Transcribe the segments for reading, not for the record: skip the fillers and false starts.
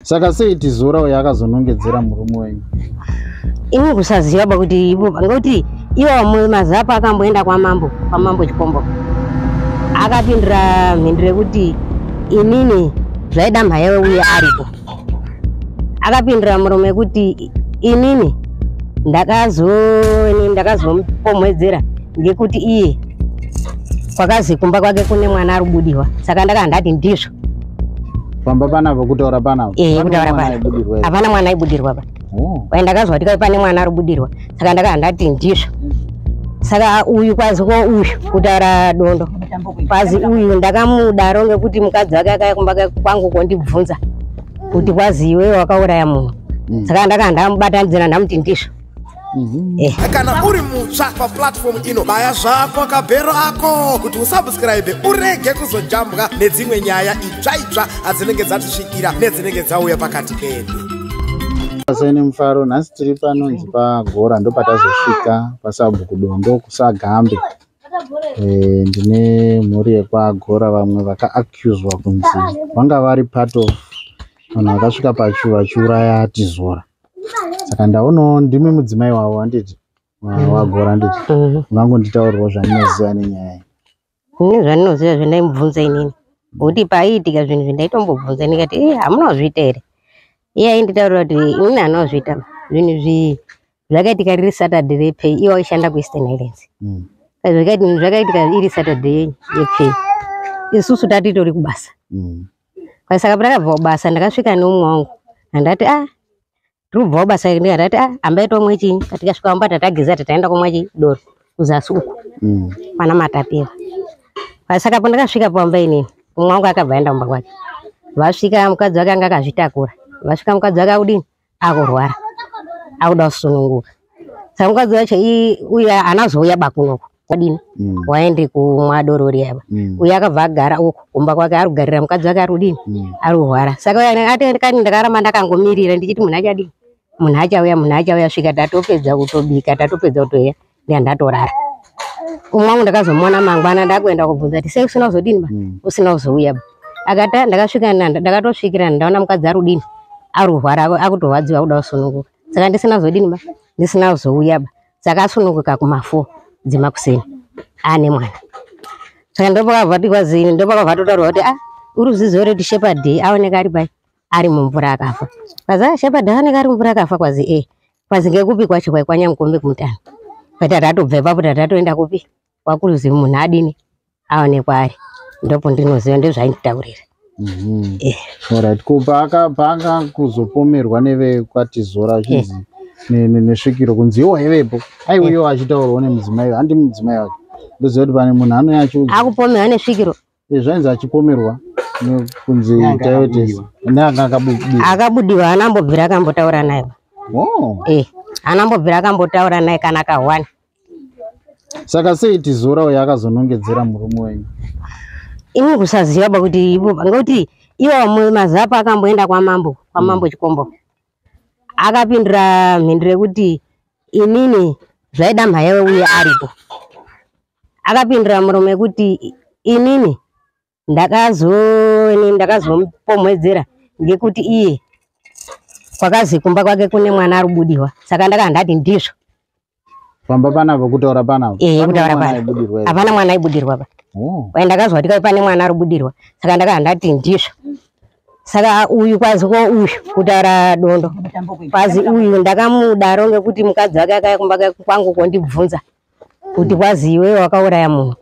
Saka sei Tizora uyo akazonongedzera murume wenyu? Ini kusaziva ba kuti ivo ngekuti iwo mazapo akamboenda kwamambo, kwamambo Chikombo. Akapindura mhinduro yekuti inini zvaida mhayewe uye aripo. Akapindura muromo yekuti inini ndakazomupomwedzera ngekuti iye kwakazi kumba kwake kune mwana ari kubudiwa, saka ndakanga ndati ndizvo. Pamba panapa kutaura panapa? Eh, kutaura panapa. Hapana mwana aibudirwa pa. Oh. Kwai ndakazwa kuti pane mwana ari kubudirwa, saka ndakanga ndati ndizvo. Saka uyu kwazi ko uyu kutaura dondo kwazi uyu ndakamudaro ngekuti mukadzi wake akauya kumba kwangu kondibvunza kuti kwazi iwewe wakauraya munhu. Saka ndakanga ndamubatanidzira ndamuti ndizvo. Kana uri mutsva paplatform ino, baya zvako kabhero ako kuti usubscribe urege kuzojambwa nedzimwe nyaya itsva itsva adzinenge dzatisvikira nedzinenge dzauya pakati pedu. Sene mufaro, nhasi tiri panonzi paGora, ndopatazosvika pasabhuku Dondo kuSagambe. Ndine mhuri yekwaGora, vamwe vakaaccuswa kunzi vanga vari part of vanhu vakasvika pachu vachiuraya Tizora. Saka ndaonawo ndimi mudzimai wavo, handiti? WaGora, handiti? Ungangonditaurirawo zvamunoziva nenyaya iyi. Ini zvandinoziva zvendaimubvunza inini, ngokuti paiitika zvinhu zvindaitombobvunza ndikati, "Eh, hamunozviita here?" Iye ainditaurira kuti inini handinozviita zvinhu izvi. Zvakaitika riri Saturday repay, iye waishanda kuEastern Highlands. Zvakaitika iri Saturday yepay, isusu tatitori kubasa. Saka patakabva kubasa, ndakasvika neumwe wangu, andati, "Ah, tiri kubvawo basa." Ndikati, "Ah, hambai tomwe chinyi." Tikasvika kumba, tatageza, tataenda kumwa chi doro kuzasi uku pana Matapiwa. Saka pandakasvika pamba inini, umwe wangu akabva aenda kumba kwake. Vasvika, mukadzi wake anga akazvitakura. Vasvika, mukadzi wake akudini? Akurwara, akuda kusununguka. Saka mukadzi wacho uyu anazouya bakunoko wadini, waende kumwa doro riya. Uyu akabva agara uko kumba kwake, ari kugarira mukadzi wake ari kudini? Ari kurwara. Saka uyu ati kani ndakaramba ndakangomirira ndichiti munhu achadini, munhu achauya, munhu achauya. Svika tatopedza kutobika, tatopedza kutoya, ndiya ndatorara. Umwe wangu ndakazomuona mangwana ndakuenda kubvunza kuti sei usina kuzodini ba, usina kuzouya ba. Akati, "Ah, ndakasvika, ndakatosvikira ndaona mukadzi ari kudini, ari kurwara, akutorwadziwa, akuda kusununguka, saka ndisina kuzodini ba, ndisina kuzouya ba." Saka asununguka kuma4 dzemakuseni ane mwana. Saka ndopakabva tikwazi, ndopakabva totaurwa kuti, "Ah, uri kuziziva here kuti Shepherd aoneka ari pai, ari mumvura akafa?" Kwazi, "Ah, Shepherd aoneka ari mumvura akafa." Kwazi, "Eh." Kwazi, "Ngekupi kwacho?" Kwai kwaNyamukombe kumutano. Kwai tatobva ipapo, tatatoenda kupi, kwakuzi munhu adini, aonekwa ari. Ndopo ndinoziva, ndozvainditaurira. Eh. Alright, ko paaka kuzopomerwa nevekwatizora achinzi nesvikiro kunzi iwo hevepo, aiwa, iwo achitaurwawo nemudzimai, handi mudzimai wake? Ndoziva kuti pane munhu anouya achiudza. Akupomerwa nesvikiro? Zvainzi achipomerwa kunzi taiwetesi neanga akabudiwa. Akabudiwa haana ambobvira akambotaura naye. Oh. Eh, haana ambobvira akambotaura naye kana kahwani. Saka sei Tizora uyo akazonongedzera murume wenyu? Ini kusaziva ba kuti ivo ngekuti iwo mazapo akamboenda kwamambo, kwamambo Chikombo. Akapindura mhinduro yekuti inini zvaida mhayewe uye aripo. Akapindura muromo yekuti inini ndakazomupomwedzera ngekuti iye kwakazi kumba kwake kune mwana ari kubudiwa, saka ndakanga ndati ndizvo. Pamba panapa kutaura panapa? Eh, Pane kutaura mwana panapa. aibudirwa here? Hapana mwana aibudirwa pa. Oh. Kwai ndakazwa kuti pane mwana ari kubudirwa, saka ndakanga ndati ndizvo. Saka uyu kwazi ko uyu kutaura dondo kwazi uyu ndakamudaro ngekuti mukadzi wake akauya kumba kwangu kondibvunza kuti kwazi iwewe wakauraya munhu.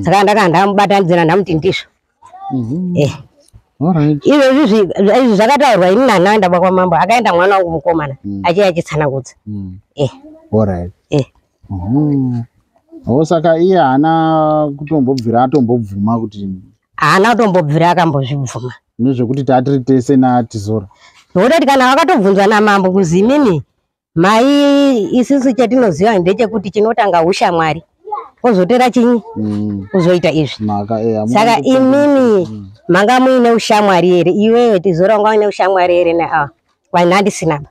Saka ndakanga ndamubatanidzira ndamuti ndizvo. Eh. Alright. Izvozvi izvi zvakataurwa ini nanaenda kwamambo, akaenda mwana wangu mukomana achiya achitsanangudza. Eh. Alright. Eh. Oh, saka iye haana kutombobvira atombobvuma kuti Haana kutombobvira akambozvibvuma. Nezvekuti tatiri tese naTizora. Nokuti kana vakatobvunzwa namambo kuzi imimi mai, isusu chatinoziva ndechekuti chinotanga ushamwari, kozotera chinyi, kuzoita izvi. Mhaka eh, Saka imimi manga muine ushamwari here? Iwewe Tizora wanga uine ushamwari here neava? Kwani handisina ba.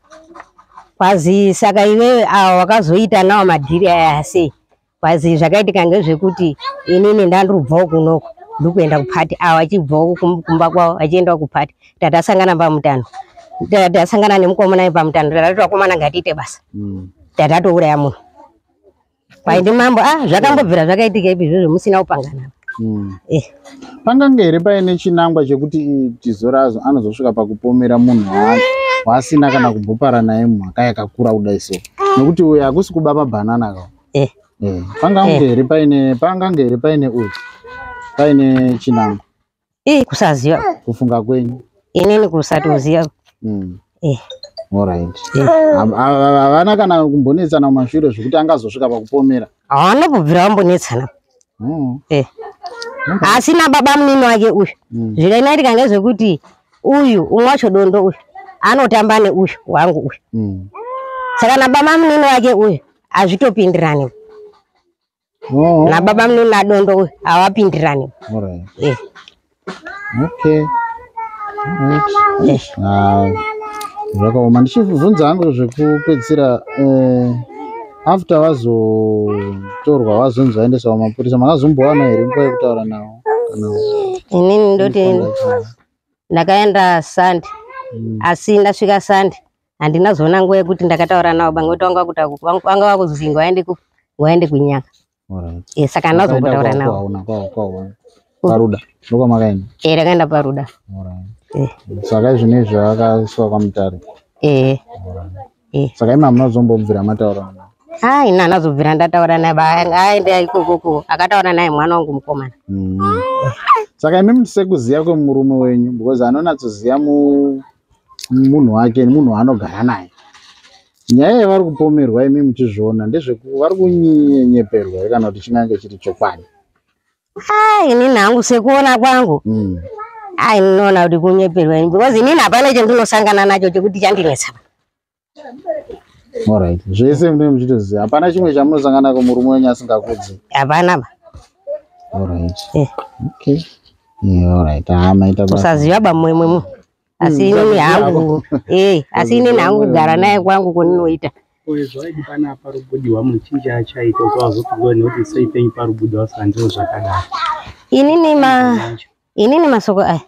Kwazi saka iwewe ava wakazoita nawo madhiri aya sei? Kwazi zvakaitika ngezvekuti inini ndandiri kunoko ndikuenda kupati, ava achibvawo kumba kwavo achiendawo kupati, tatasangana pamutano. Tasangana nemukomana pamutando, tatati vakomana ngatiite basa. Tatatouraya munhu. Kwaindi mambo, zvakambobvira zvakaitika ipi izvozvo musina kupangana. Pangange here paine chinangwa chekuti Tizora anozosvika pakupomera munhu waasina kana kumbopara naye mhaka yakakura kudai so? Nekuti uyu hakusi kuba mabhanana ka. Pangange here paine uyu paine chinangwa? Kusaziva. Kufunga kwenyu. Inini kusatoziva. Alright. Havana kana kumbonetsana mumashure zvekuti angazosvika pakupomera. Havana kubvira vambonetsana. Asi nababa munini wake uyu. Zvinoitika ngezvekuti uyu umwe wacho dondo uyu anotamba neuyu wangu uyu. Saka nababa munini wake uyu hazvitopindirani. Nababa munini nadondo uyu havapindirani. Alright. Okay. Alright. Zvakaoma. Ndichibvunza hangu zvekupedzisira, after vazotorwa vazonzi vaendeswa kumapurisa, makazombowana here nguva yekutaura navo? Inini ndoti ndakaenda Sunday, asi ndasvika Sunday handinazoona nguva yekuti ndakataura navo bangoti vanga vakuzi waende kunyanga. Saka handinazombotaura navo. Paruda ndokwamakaenda? Ndakaenda paruda. Saka izvinezvi vakaiswa kwaMutare. Saka imi hamunazombobvira mataura navo? Ini handazobvira ndataura naye, aenda ikokoko akataura naye mwana wangu mukomana. Saka imi sekuziya kwemurume wenyu, because anonatsoziya munhu wake, munhu waanogara naye. Nyaya yavari kupomerwa imi muchizviona ndezveku vari kunyenyeperwa here kana kuti chingange chiri chokwadi? Inini hangu sekuona kwangu, ndinoona kuti kunyeperwa ini, because inini hapana chandinosangana nacho chekuti chandinetsa. Alright. Zvese munenge muchitoziva. Hapana chimwe chamunosangana nako murume wenyu asingakudzi. Hapana ba. Alright. Okay. Yeah, alright. Maita basa. Kusaziva ba mumwe. Asi inini hangu, asi inini hangu kugara naye kwangu kuninoita. Uye zvaidi panapa rubudiwa muchinji achaita kuti wazopiwa nekuti sei penyu parubudiwa saka ndizvo zvakadaro. Inini masoko aya.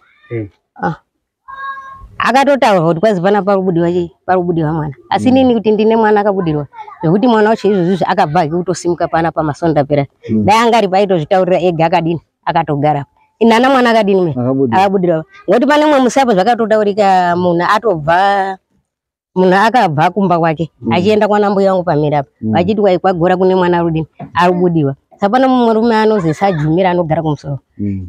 Akatotaurwa kuti kwazi pana parubudiwa chii, parubudiwa mwana. Asi inini kuti ndine mwana akabudirwa, zvekuti mwana wacho izvozvi akabva hake kutosimuka pana pamasonda pera. Dai anga ari paitozvitaurira ega akadini, akatogara. Inana mwana akadini me? Akabudirwa. Ngekuti pane mumwe musi apo zvakatotaurika munhu atobva, munhu akabva kumba kwake achienda kwana mbuya wangu pamira apa. Vachiti kwai kwagora kune mwana arudini, arubudiwa. Saka pane mumwe murume anozi Sajumira anogara kumusoro.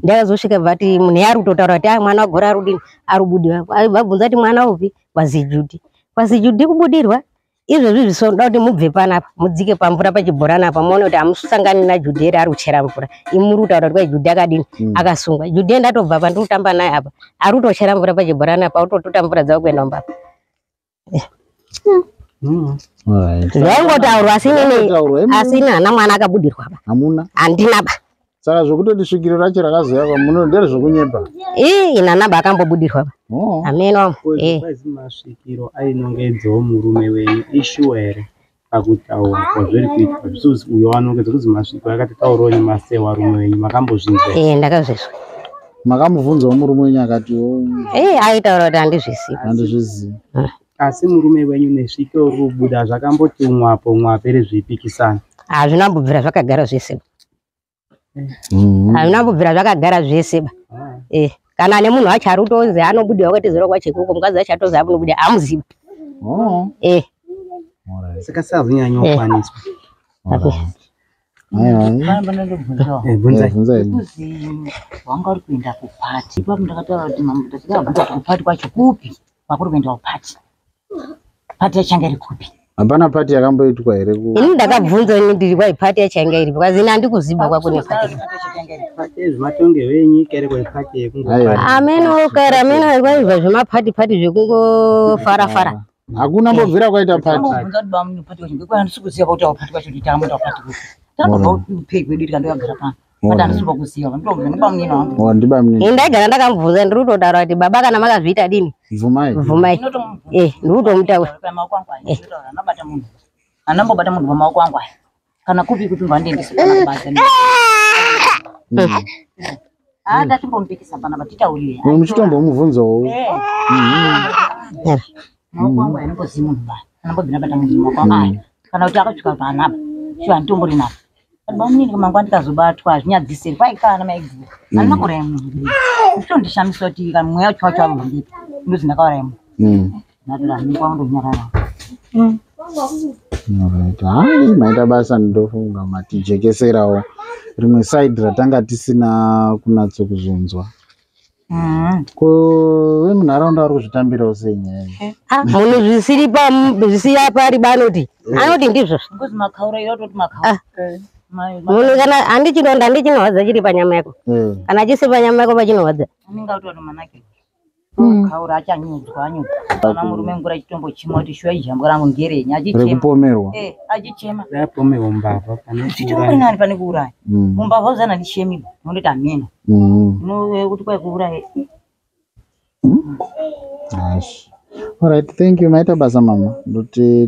Ndakazosvika vati munhu ari kutotaura kuti mwana wagora arudini, arubudiwa. Vabvunza kuti mwana upi? KwaZijudi. KwaZijudi kubudirwa. Izvozvi zvisoda kuti mubve panapa, mudzike pamvura pachibhorani apa muone kuti hamusangani naJudhi here ari kuchera mvura. Imi muri kutaura kuti kwai Judhi akadini, akasungwa. Judhi ndatobva apa ndiri kutamba naye apa. Ari kutochera mvura pachibhorani apa, ototuta mvura dzavo kuenda kumba. Zvaingotaurwa asi inini hana mwana akabudirwa ba. Hamuna? Handina ba. Saka zvekutoti svikiro racho rakazouya pamuno nderezvekunyepa? Inana ba akambobudirwa ba. Hameno. Kwaizi masvikiro ainongedzawo murume wenyu ishuwa here pakutaura kwazviri kuitwa? Zvisuzi uyo anongedza kuzi masvikiro akatitaurawo nemasewa varume wenyu, makambozvinzwa? Ndakazvizwa. Makamubvunzawo murume wenyu akati aitaura kuti handizvizivi. Handizvizivi. Asi murume wenyu nesvikiro riri kubuda zvakamboti mwapo mwapere zveipikisana? Hazvina kumbobvira zvakagara zvese. Hazvina kumbobvira zvakagara zvese ba. Kana nemunhu wacho ari kutonzi anobudiwa kwatizora kwachekuko, mukadzi wacho atozi anobuda hamuzivi. Saka sazonyanyokwaniswa. Wanga uri kuenda kupati. Ipapo ndakataura kuti mambo ndakabvunza kuti kupati kwacho kupi? Kwakuri kuenda kupati. Pati yachanga iri kupi? Hapana pati yakamboitwa here? Ini ndakabvunza ini ndiri kwai pati yachanga iri because ini handikuziva kwakune pati. Pati yezvematongerwo enyika ere kwai pati yekungopati? Ameno kare ameno kwaibva zvemapati pati zvekungofara fara. Hakuna mbobvira kwaita pati. Ndakabvunza kuti bamunini pati kwacho ngekuti handisi kuziva kuti pati kwacho kuti tamuenda pati kupi. Takabva kupei kwedu tikandogara pano. Ndibamnini. Ndaigara ndakamubvunza ndiri kutotaura kuti baba kana makazviita dini? Bvumai. Bvumai. Ndiri kutomutaura. Andambobata munhu pamaoko angu aya. Kana kupi kuti ngandiendese kana kubasa. Ndatimbomupikisa pana patitaurire. Muchitombomubvunzawo. Maoko angu hainambozivi munhu ba anambobvira bata munhu maoko angu aya kana kuti akasvika panapa shuwa handitombori napo. But bamunini mangwana ndikazobatwa hazvinyadzisiri kwai kana maiguru handina kuuraya munhu. Zvinondishamisa kuti kana mweya wacho wacho wabva ndipo ndozi ndakauraya munhu. Ndatora hangu kwangu ndonyarara. Alright. Hai, maita basa, ndofunga matijekeserawo rimwe side ratanga tisina kunatso kuzonzwa. Ko vemunharaunda vari kuzvitambirawo sei nyaya iyi? Ah, munhu zvisiri pa zvisiri pari anoti anoti ndizvo. Ngozi makaura iyo toti makaura. Ah. Munhu kana handichidonda handichinorwadza chiri panyama yako. Kana chisi panyama yako pachinorwadza. Anenge autori manake. Kaura achanyudzwa anyudzwa. Kana murume ngura chitombochema kuti shuwa ijambwa rangu ngerenyi achichema. Rekupomerwa. Eh, achichema. Dai umbavha pane Chitori nani pane kuuraya. Mumbavha uzana ndichemi unondoti ameno. Kuti kwai kuuraya. Ash. Alright, thank you. Maita basa mama. Ndoti